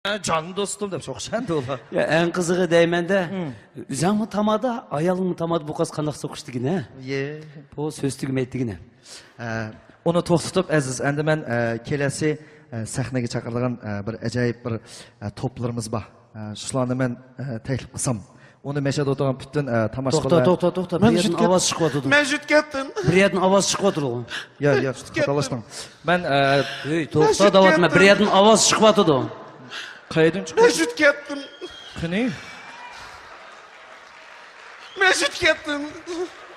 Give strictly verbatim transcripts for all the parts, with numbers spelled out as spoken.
جان دوستۇم دەپ سوقۇشامدۇ ئۇلار؟ يا، ئەڭ قىزىقى دەيمەن-دە، ئۆزۈڭمۇ تامادا، ئايالىڭمۇ تامادا، بۇ قىز قانداق سوقۇشتىكىن ھە؟ يە. بۇ سۆز تۈگىمەيدىكىن ھە. ئە، ئۇنى توختىتىپ، ئەزىز، ئەمدى مەن، ئە، كېلەسى، ئە، سەھنىگە چاقىرىدىغان، ئە، بىر ئەجايىپ بىر، ئە، توپلىرىمىز بار. ئە، شۇلارنى مەن، ئە، تەكلىپ قىلسام، ئۇنى مەشەدە ئولتۇرغان پۈتۈن، ئە، توختا، تاماشىبىنلار. توختا، توختا. بىر يەردىن ئاۋاز چىقىۋاتىدۇ. مەن يۈتكەتتىم. بىر يەردىن ئاۋاز چىقىۋاتىدۇ. يا، يا، خاتالاشتىڭ. مەن، ئە، ئۆي، توختا دەۋاتىمەن. بىر يەردىن ئاۋاز چىقىۋاتىدۇ. قەيەردىن چىقىۋاتىدۇ؟ مەن يۈتكەتتىم. قېنى؟ مەن يۈتكەتتىم.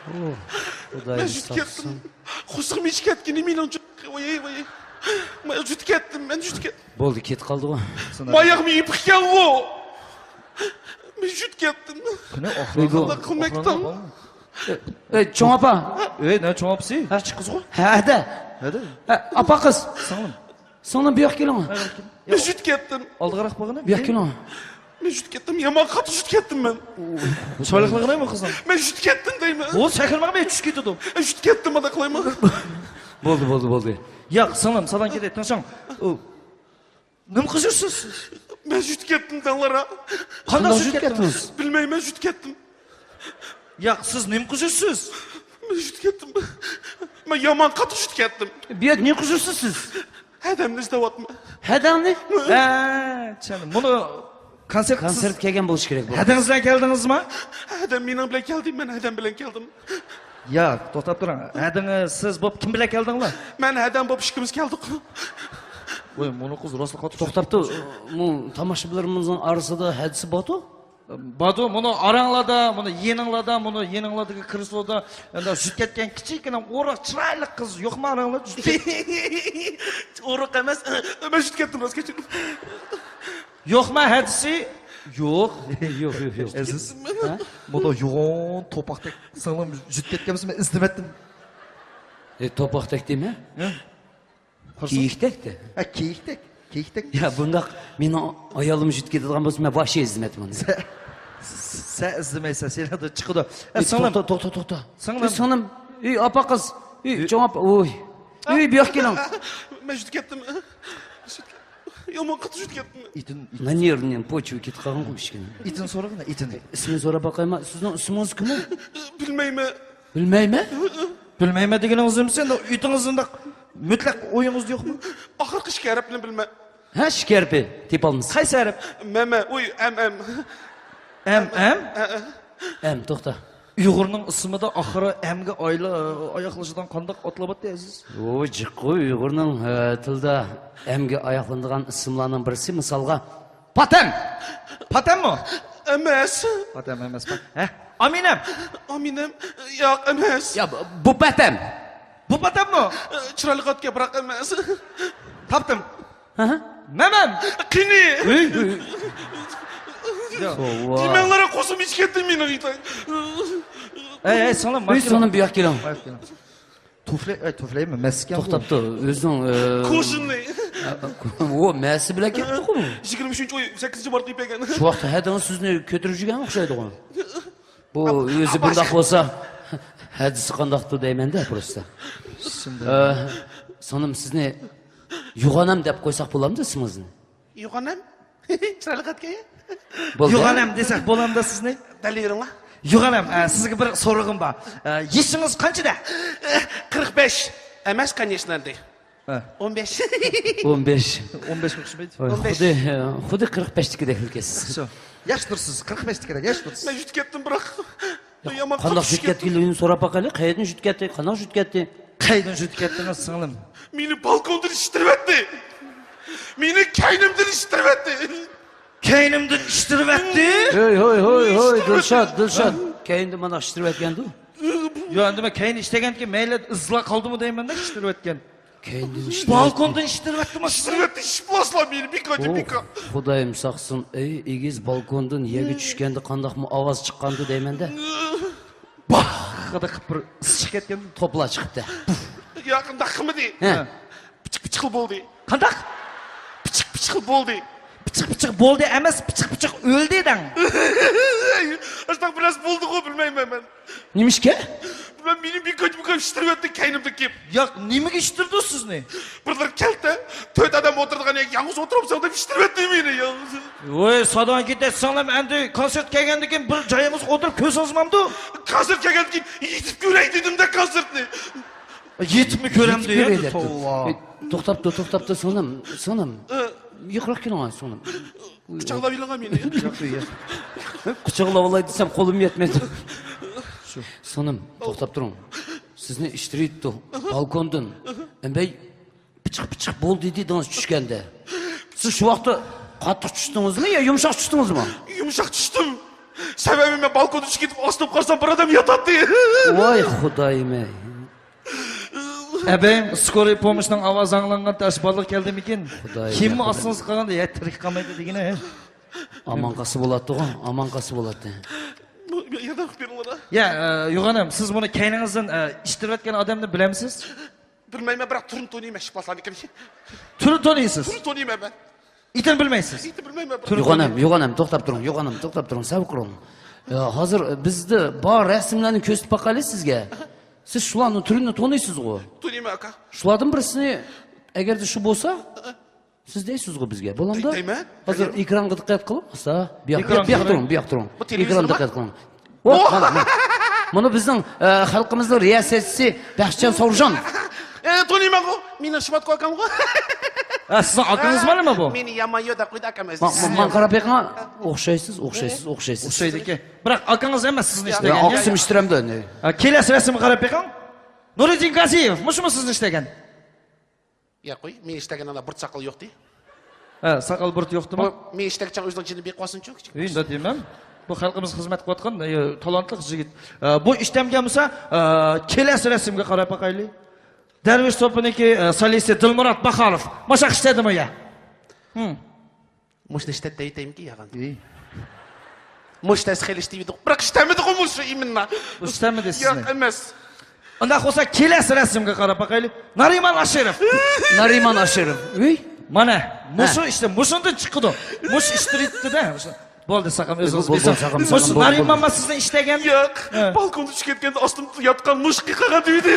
ئوھ، خۇدايىم ساقلىسۇن. قورسىقىم ئېچىپ كەتكىنى مېنىڭ. ۋاي، ۋاي. مەن يۈتكەتتىم، مەن يۈتكەتتىم. بولدى، كېتىپ قالدىغۇ. ماياقمۇ يېپىقكەنغۇ. مەن يۈتكەتتىم. قېنى، ئاخىرى قانداق قىلمايتتىڭ؟ ئەي، چوڭ ئاپا. ئەي، نە چوڭ ئاپىسى؟ ھە، چىققۇزغۇ. ھەدە. ھەدە. ھە، ئاپا قىز. سىڭلىم. سىڭلىم، بۇ ياققا كېلىڭ. مەن يۈتكەتتىم. ئالدىراق بارغىنە. بۇ ياققا كېلىڭ. مەن يۈتكەتتىم، يامان قاتتىق يۈتكەتتىم مەن. چىرايلىقلىقىنى قىزىڭ. مەن يۈتكەتتىم دەيمەن. ئۇ سەكرىمەڭ، مەن چۈشۈپ كېتىدۇ. يۈتكەتتىم، ئانداق قىلايمەن. بولدى، بولدى، بولدى. ياق، سىڭلىم، سالاڭ كېتەي، تىڭشاڭ. نېمە قىلىپ يۈرسىز سىز؟ مەن يۈتكەتتىم دەڭلار. قانداق يۈتكەتتىڭىز؟ بىلمەيمەن، يۈتكەتتىم. ياق، سىز نېمە قىلىپ يۈرسىز؟ مەن يۈتكەتتىم. مەن يامان قاتتىق يۈتكەتتىم. بۇ يەردە نېمە قىلىپ يۈرسىز سىز؟ ھەدەمنى ئىزدەۋاتىمەن. ھەدەڭنى؟ ھە، چۈشەندىم. بۇنى كونسېرت، كونسېرت كەلگەن بولۇشى كېرەك بۇ. ھەدىڭىز بىلەن كەلدىڭىزمۇ؟ ھەدەم مېنىڭ بىلەن كەلدى، مەن ھەدەم بىلەن كەلدىم. ياق، توختاپ تۇرۇڭ. ھەدىڭىز سىز بولۇپ كىم بىلەن كەلدىڭلار؟ مەن ھەدەم بولۇپ ئىككىمىز كەلدۇق. ۋاي، مۇنۇ قىز راسلا قاتتىق. توختاپ تۇر، بۇ تاماشىبىنلىرىمىزنىڭ ئارىسىدا ھەدىسى بارتۇ؟ بارتۇ، مۇنۇ ئاراڭلاردا، مۇنۇ يېنىڭلاردا، مۇنۇ يېنىڭلاردىكى كرېسلودا ئەندى يۈتكەتكەن كىچىككىنە ئورۇق چىرايلىق قىز يوقمۇ ئاراڭلاردا؟ ئورۇق ئەمەس، مەن يۈتكەتتىم، راست كەچۈرۈڭ. يوقما ھەدىسى؟ يوق. يوق، يوق، يوق. ئەزىز، ھە؟ مۇنۇ يوغان توپاقتەك سىڭلىم يۈتكەتكەنمىسە مەن ئىزدىمەتتىم. ئە، توپاقتەك دېمە. ھە؟ كېيىكتەك دە. ھە، كېيىكتەك. كېيىكتەك. يا، بۇنداق مېنىڭ ئايالىم يۈتكىتىدىغان بولسا، مەن ۋاھشىي ئىزدىمەتتىم ئۇنى. سەن، سەن ئىزدىمەيسەن، سېنىڭدىن چىقىدۇ. ئە، ئەي، سىڭلىم. توختا، توختا، توختا. سىڭلىم. ئەي، سىڭلىم. ئەي، ئاپا قىز. ئەي، ئەي. چوڭ ئاپا. ئۇي. ئەي، بۇ ياققا كېلىڭ. مەن يۈتكەتتىم. يامان قاتتىق يۈتكەتتىم. ئېتىن، ئېتىن. На нервном почве كېتىپ قالغانغۇ ئىشكىنە. ئېتىن سورىغىنا، ئېتىن. ئىسمىنى سوراپ باقايما؟ سىزنىڭ ئىسمىڭىز كىم ئۇ؟ بىلمەيمەن. بىلمەيمەن؟ بىلمەيمەن دېگىنىڭىز نېمىسى؟ ئېتىڭىز ئۇنداق مۇتلەق ئويىڭىزدا يوقمۇ؟ ئاخىرقى ئىككى ھەرپنى بىلمەن. ھە، ئىككى ھەرپى تېپالمىسىز. قايسى ھەرپ؟ مەمە، ئۇي، ئەم، ئەم. ئەم، ئەم؟ ھە، ھە. ئەم، توختا. ئۇيغۇرنىڭ ئىسمىدا ئاخىرى ئەمگە ئايلا-، ئاياغلىشىدىغان قانداق ئاتلار بارتى، ئەزىز؟ ئۇ جىققۇ ئۇيغۇرنىڭ، ئە، تىلىدا ئەمگە ئاياغلىنىدىغان ئىسىملارنىڭ بىرسى، مىسالغا، پاتەم! پاتەممۇ؟ ئەمەس. پاتەم ئەمەس، پات-، ھە؟ ئامىنەم؟ ئامىنەم؟ ياق، ئەمەس. يا، بۇ، بۇ پاتەم. بۇ پاتەممۇ؟ چىرايلىق ئاتكەن، بىراق ئەمەس. تاپتىم. ھە؟ مەمەم. قېنى؟ ھەي، ھەي. يا. سوۋا. دېمەڭلار، قورسىقىم ئېچىپ كەتتى مېنىڭ. ھەي، ھەي، سىڭلىم، ھەي، سىڭلىم، بۇ ياققا كېلىڭ. بۇ ياققا كېلىڭ. تۇفلى، ئەي، تۇفلى ئەمەس، مەسكەن بۇ. توختاپ تۇر، ئۆزۈڭ، ئە، كوژنىي. ئۇ مەسى بىلەن كەپتۇ-غۇ. يىگىرمە ئۈچىنچى ئاي سەككىزىنچى مارتتا كېلىپ كەلگەن. شۇ ۋاقىتتا ھەدىڭىز سىزنى كۆتۈرۈپ يۈرگەن ئوخشايدىغۇ. بۇ ئۆزى بۇنداق بولسا، ھەدىسى قانداقتۇ دەيمەن-دە، پروستا. ئە، سىڭلىم، سىزنى يوغانەم دەپ قويساق بولامدۇ ئىسمىڭىزنى؟ يوغانەم؟ چىرايلىق ئەتكەن. بولدى. يوغانەم دېسەك بولامدۇ سىزنى؟ دەل بېرىڭلار. يوغانەم، ئە، سىزگە بىر سورىقىم بار. ئە، يېشىڭىز قانچىدە؟ قىرىق بەش. ئەمەس، كانېشنادى. ھە. ئون بەش. ئون بەش. ئون بەشكە ئوخشىمايدۇ. ۋاي، ئون بەش. خۇددى، خۇددى قىرىق بەشتىكىدەك ئىكەنسىز. شۇ. ياخشى تۇرسىز، قىرىق بەشتىكىدەك ياخشى تۇرسىز. مەن يۈتكەتتىم، بىراق. يامان قاتتىق يۈتكەتتىم. قانداق يۈتكەتكەنلىكىنى سوراپ باقايلى. قەيەردىن يۈتكەتتى، قانداق يۈتكەتتى؟ قەيەردىن يۈتكەتتىڭىز، سىڭلىم؟ مېنى بالكوندىن ئىتتىرىۋەتتى. مېنى كەينىمدىن ئىتتىرىۋەتتى. كەينىمدىن ئىتتىرىۋەتتى. ھوي، ھوي، ھوي، ھوي، دىلشات، دىلشات. كەينىدىن مانا ئىتتىرىۋەتكەندۇ. يا، ئەمدى مەن كەينى ئىتتەرگەندىكىن مەيلى ئىزلا قالدىمۇ دەيمەن-دە، ئىتتىرىۋەتكەن. كەينىدىن ئىتتىرىۋەتكەن. بالكوندىن ئىتتىرىۋەتتىمۇ سىزنى؟ ئىتتىرىۋەتتى، ئىپلاسلار مېنى، بىكاردىن بىكار. خۇدايىم ساقلىسۇن، ئەي ئېگىز، بالكوندىن يەرگە چۈشكەندە قانداقمۇ ئاۋاز چىققاندۇ دەيمەن-دە. باخ دەپ بىر ئىس چىقىپ كەتكەن. توپلار چىقىپتۇ. يا، قانداق قىلمىدى؟ ھە. پىچىق پىچىق بولدى. قانداق؟ پىچىق پىچىق بولدى. پىچىق پىچىق بولدى ئەمەس، پىچىق پىچىق ئۆلدى دەڭ. ئاشۇنداق بىر نەرسە بولدىغۇ، بىلمەيمەن مەن. نېمىشقا؟ بىلمەيمەن، مېنى بىكاچ بىكاچ ئىشتىرىۋەتتى كەينىمدىن كېلىپ. ياق، نېمىگە ئىشتىردى سىزنى؟ بىرلىرى كەلتە، تۆت ئادەم ئولتۇرىدىغان يەرگە يالغۇز ئولتۇرۇپسەن دەپ ئىشتىرىۋەتتى مېنى يالغۇز. ۋوي، ساداڭ كېتەي سىڭلىم، ئەمدى كونسېرت كەلگەندىن كېيىن بىر جايىڭىزغا ئولتۇرۇپ كۆرسىڭىز بولامدۇ؟ كونسېرت كەلگەندىن كېيىن يېتىپ كۆرەي دېدىم-دە كونسېرتنى. يېتىپمۇ كۆرەمدۇ يېتىپ كۆرەي دەپتۇ. توۋا. ئى، توختاپ تۇر، توختاپ تۇر، سىڭلىم، سىڭلىم. ئى. يېقىنراق كېلىڭە، سىڭلىم. قۇچاقلاۋېلىڭە مېنى. ياق، ياق. قۇچاقلاۋالاي دېسەم، قولۇم يەتمەيدۇ. سىڭلىم، توختاپ تۇرۇڭ. سىزنى ئىشتىرىۋېتىپتۇ. بالكوندىن. ئەمبەي، پىچىق پىچىق بولدى دېدىڭىز چۈشكەندە. سىز شۇ ۋاقىتتا قاتتىق چۈشتىڭىزمۇ يا يۇمشاق چۈشتىڭىزمۇ؟ يۇمشاق چۈشتۈم. سەۋەبى، مەن بالكوندىن چۈشۈپ كېتىپ ئاستىمغا قارىسام، بىر ئادەم ياتاتتى. ۋاي خۇدايىم-ئەي. ئەبەي، سكورىي پوموشنىڭ ئاۋازى ئاڭلانغاندا ئاشۇ بالىغا كەلدىمىكىن؟ خۇدايىم، كىيىممۇ ئاستىڭىزغا قالغاندا، يە، تىرىك قالمايدۇ دېگىنە. ئامان قالسا بولاتتىغۇ، ئامان قالسا بولاتتى. بۇ، بۇ ياردەم قىلىپ بېرىڭلار. يا، ئە، يوغانىم، سىز بۇنى كەينىڭىزدىن، ئە، ئىشتىرىۋەتكەن ئادەمنى بىلەمسىز؟ بىلمەيمەن، بىراق تۈرىنى تونۇيمەن، ئىشقىلىپ باشلارنى كىم؟ تۈرىنى تونۇيسىز؟ تۈرىنى تونۇيمەن مەن. ئېتىنى بىلمەيسىز؟ ئېتىنى بىلمەيمەن، بىراق. يوغانەم، يوغانەم، توختاپ تۇرۇڭ، يوغانەم، توختاپ تۇرۇڭ، سەۋر قىلىڭ. ئە، ھازىر بىزدە بار رەسىملەرنى كۆرسىتىپ باقايلى سىزگە. سىز شۇلارنىڭ تۈرىنى تونۇيسىزغۇ؟ تونۇيمەن، ئاكا. شۇلاردىن بىرسىنى، ئەگەردە شۇ بولسا، سىز دەيسىزغۇ بىزگە. بولامدا؟ دەيمەن. ھازىر ئېكرانغا دىققەت قىلىڭ. ئاستا. بۇ ياق، بۇ ياق، بۇ ياق تۇرۇڭ، بۇ ياق تۇرۇڭ. بۇ تېلېۋىزورمۇ؟ ئېكرانغا دىققەت قىلىڭ. ۋاھ، مانا، مانا. مانا بىزنىڭ، ئە، خەلقىمىزنىڭ رىياسەتچىسى بەختىيار سورجان. ئە، تونۇيمەنغۇ. مېنىڭ شۇماتقۇ ئاكامغۇ. ھە، سىزنىڭ ئاكىڭىزمۇ نېمە بۇ؟ مېنى يامان يولدا قويدى ئاكام ئۆزى. ما-، ما-، ماڭا قاراپ بېقىڭ. ئوخشايسىز، ئوخشايسىز، ئوخشايسىز. ئوخشايدىكەن. بىراق ئاكىڭىز ئەمەس سىزنى يا، ئىشلەگەن. ئاكىسىمۇ ئىشتىرەمدۇ ئەمدى. ھە، كېلەسى رەسىمگە قاراپ بېقىڭ. نۇرىدىن گازىيېۋ، مۇشۇمۇ سىزنى ئىشلەگەن؟ ياق قوي، مېنى ئىشلەتكەن ئانا بۇرۇت ساقال يوقتى. ھە، ساقال بۇرۇت يوقتىمۇ؟ بۇ مېنى ئىشلەتكەن ئۆزىنىڭ جېنىنى بېقىۋالسۇنچۇ، كىچىك. ئى، نېمە دەيمەن؟ بۇ خەلقىمىزگە خىزمەت قىلىۋاتقان، ئى، تالانتلىق يىگىت. ئە، بۇ ئىشتەمگە بولسا، ئە، كېلەسى رەسىمگە قاراپ باقايلى. دەرۋىش توپىنىڭكى، ئە، سولىستى دىلمۇرات باخالوف. ماشاق ئىشتەدىمۇ يا؟ ھىم. مۇشۇنى ئىشتەت دەيتەيمىكى ياغان. ئى. مۇشۇ تەس خېلى ئىشتىۋىدۇق. بىراق ئىشتەمىدىغۇ مۇشۇ ئىمىننا. ئىشتەمىدى سىزنى؟ ياق ئەمەس. ئۇنداق بولسا كېلەسى رەسىمگە قاراپ باقايلى. نارىمان ئاشىروف. نارىمان ئاشىروف. ئۇي. مانا، مۇشۇ ھە. ئىشتە، مۇشۇندىن چىقىدۇ. مۇشۇ ئىشتىرىپتۇ-دە. بولدى، ساقام، ئۆزىڭىز بىلىسىز. بولدى، ساقام، مۇشۇ ساقام، بولدى، نارىمان بولدى. سىزنى ئىشلەتكەن؟ ياق. ھە. بالكوندا چۈشۈپ كەتكەندە ئاستىمدا ياتقان مۇشۇ قىلغان دېدى.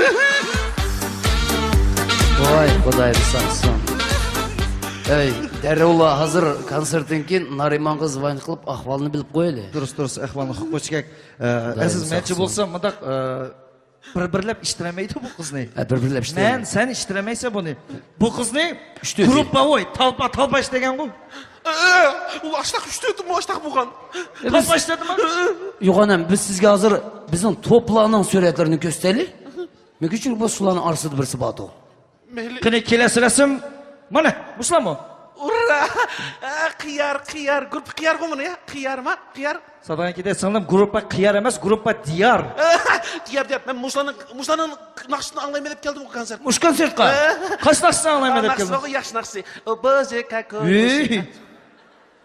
ۋاي، خۇدايىم ساقلىسۇن. ئەي، دەررۇللا ھازىر كونسېرتتىن كېيىن نارىمانغا زىۋاينى قىلىپ ئەھۋالنى بىلىپ قويايلى. دۇرۇس، دۇرۇس، ئەھۋالنى ئۇقۇپ قويۇشكەك. ئە، ئەزىز مەنچە بولسا مۇنداق، ئە، بىر-بىرلەپ ئىشتىرەمەيدۇ بۇ قىزنى. ھە، بىر-بىرلەپ ئىشتىرەمەيدۇ. مەن، سەن ئىشتىرەمەيسەن بۇنى. بۇ قىزنى ئۈچ تۆتى. گۇرۇپپا، ۋوي، تالپا، تالپا ئىشلىگەنغۇ. ئە، ئە، ئۇ ئاشتاق ئۈچ تۆتىمۇ ئاشتاق بولغان. ئە، بىز تالپا ئىشلەتتىمۇ؟ ئە، ئە. يوغانەم، بىز سىزگە ھازىر بىزنىڭ توپلارنىڭ سۈرەتلىرىنى كۆرسىتەيلى. مۇمكىن، چۈنكى بۇ شۇلارنىڭ ئارىسىدا بىرسى باردۇ. مەيلى. قېنى، كېلەسى رەسىم. مانا، مۇشۇلارمۇ؟ ئۇررا! ئە، قىيار، قىيار. گۇرۇپپا قىيارغۇ مانا يا؟ قىيارما؟ قىيار. ساداڭ كېتە سىڭلىم، گۇرۇپپا قىيار ئەمەس، گۇرۇپپا دىيار. دىيار، دىيار. مەن مۇشۇلارنىڭ، مۇشۇلارنىڭ ناخشىسىنى ئاڭلايمەن دەپ كەلدىم بۇ كونسېرتقا. مۇشۇ كونسېرتقا؟ ئە. قايسى ناخشىسىنى ئاڭلايمەن دەپ كەلدىڭ؟ ناخشىسى ياخشى ناخشىسى. ئو بوجې، كاكوي.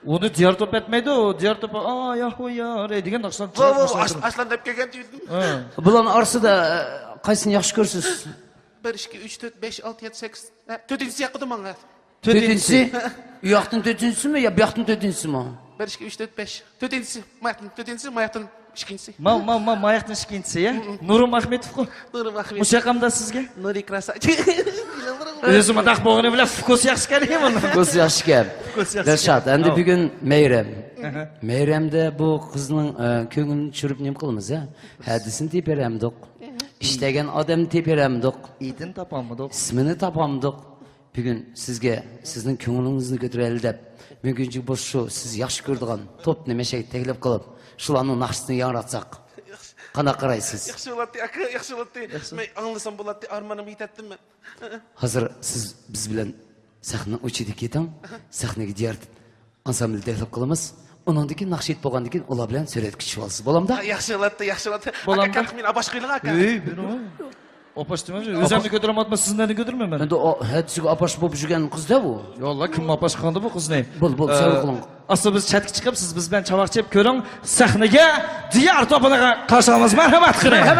ئۇنى دىيار توپ ئەتمەيدۇ، دىيار توپ، ئا، ياھۇ، يا، رەي دېگەن ناخشىلارنى بۇ، بۇ، بۇ، ئاش-، ئاشلار دەپ كەلگەن دېدىم. ھە. بۇلارنىڭ ئارىسىدا، ئە، قايسىنى ياخشى كۆرىسىز؟ بىر، ئىككى، ئۈچ، تۆت، بەش، ئالتە، يەتتە، سەككىز. ھە، تۆتىنچىسى ياقىدۇ ماڭا. تۆتىنچىسى؟ ئۇ ياقتىن تۆتىنچىسىمۇ يا بۇ ياقتىن تۆتىنچىسىمۇ؟ بىر، ئىككى، ئۈچ، تۆت، بەش. تۆتىنچىسى. ما ياقتىن تۆتىنچىسى، ما ياقتىن ئىككىنچىسى. ما، ما، ما، ما ياقتىن ئىككىنچىسى، يا؟ مم. نۇرۇم ئاخمېتوفقۇ. نۇرۇم ئاخمېتوف. مۇشۇ ياقامدا سىزگە؟ نۇرى كراسا. ئۆزى مۇنداق بولغىنى بىلەن فوكۇس ياخشىكەن، مانا. فوكۇس ياخشىكەن. فوكۇس ياخشىكەن. دىلشات، ئەمدى ئاۋۇ. بۈگۈن مەيرەم. ئەھە. مەيرەمدە بۇ قىزنىڭ، ئە، كۆڭلىنى چۈشۈرۈپ نېمە قىلىمىز، ھە؟ ھەدىسىنى تېپىپ بېرەمدۇق. ئىشلەتكەن ئادەمنى تېپىپ بېرەمدۇق. ئېتىنى تاپالمىدۇق. ئىسمىنى تاپالمىدۇق. بۈگۈن سىزگە سىزنىڭ كۆڭلىڭىزنى كۆتۈرەيلى دەپ، مۇمكىنچىلىك بولسا شۇ سىز ياخشى كۆرىدىغان توپنى مەشەگە تەكلىپ قىلىپ، شۇلارنىڭ ناخشىسىنى ياڭراتساق قانداق قارايسىز؟ ياخشى بولاتتى، ئاكا، ياخشى بولاتتى. ياخشى. مەن ئاڭلىسام بولاتتى، ئارمىنىمغا يېتەتتىم مەن. ھازىر سىز بىز بىلەن سەھنىنىڭ ئۇچىدا كېتىڭ، سەھنىگە دىيار ئانسامبىل تەكلىپ قىلىمىز. ئۇنىڭدىن كېيىن ناخشا ئېيتىپ بولغاندىن كېيىن ئۇلار بىلەن سۈرەتكە چۈشۈۋالسىز. بولامدا؟ ھە، ياخشى بولاتتى، ياخشى بولاتتى. بولامدا؟ ئاكا، كاتتىق مېنى ئاپاش قويۇلۇڭ، ئاكا. ئۆي، بېرىڭ. ئاپاش دېمەڭ، ئۆزۈمنى كۆتۈرەلمەيمەن، سىزنى نەدىن كۆتۈرىمەن مەن؟ ئەمدى ئەتىسىگە ئاپاش بولۇپ يۈرگەن قىز-دە بۇ. يا ئاللا، كىم ئاپاش قىلغاندۇ بۇ قىزنى؟ بول، بول، ئە، سەۋر قىلىڭ. ئاستا بىز چەتكە چىقىپ، سىز بىز بىلەن چاۋاك چېپىپ كۆرۈڭ. سەھنىگە دىيار توپىنىغا قارشى ئالىمىز. مەرھەمەت قىلىڭ. مەرھەمەت.